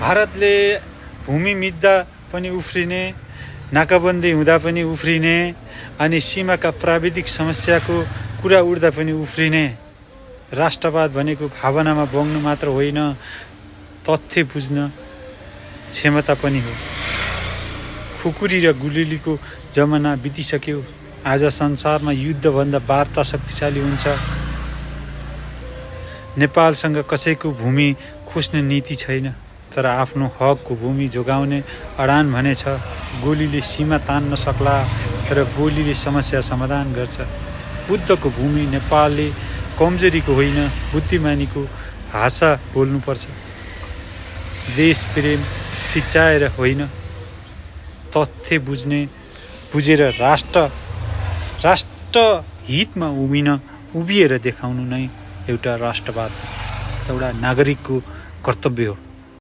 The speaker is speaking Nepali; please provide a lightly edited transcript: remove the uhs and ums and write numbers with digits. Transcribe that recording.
भारतले भूमि मिच्दा पनि उफ्रिने, नाकाबन्दी हुँदा पनि उफ्रिने, अनि सीमाका प्राविधिक समस्याको कुरा उठ्दा पनि उफ्रिने। राष्ट्रवाद भनेको भावनामा बग्नु मात्र होइन, तथ्य बुझ्न क्षमता पनि हो। खुकुरी र गुलिलीको जमाना बितिसक्यो। आज संसारमा युद्धभन्दा वार्ता शक्तिशाली हुन्छ। नेपालसँग कसैको भूमि खोज्ने नीति छैन, तर आफ्नो हकको भूमि जोगाउने अडान भने छ। गोलीले सीमा तान्न सक्ला, तर बोलीले समस्या समाधान गर्छ। बुद्धको भूमि नेपालले कमजोरीको होइन, बुद्धिमानीको भाषा बोल्नुपर्छ। देश प्रेम चिच्चाएर होइन, तथ्य बुझेर राष्ट्र हितमा उभिएर देखाउनु नै एउटा राष्ट्रवाद, एउटा नागरिकको कर्तव्य हो।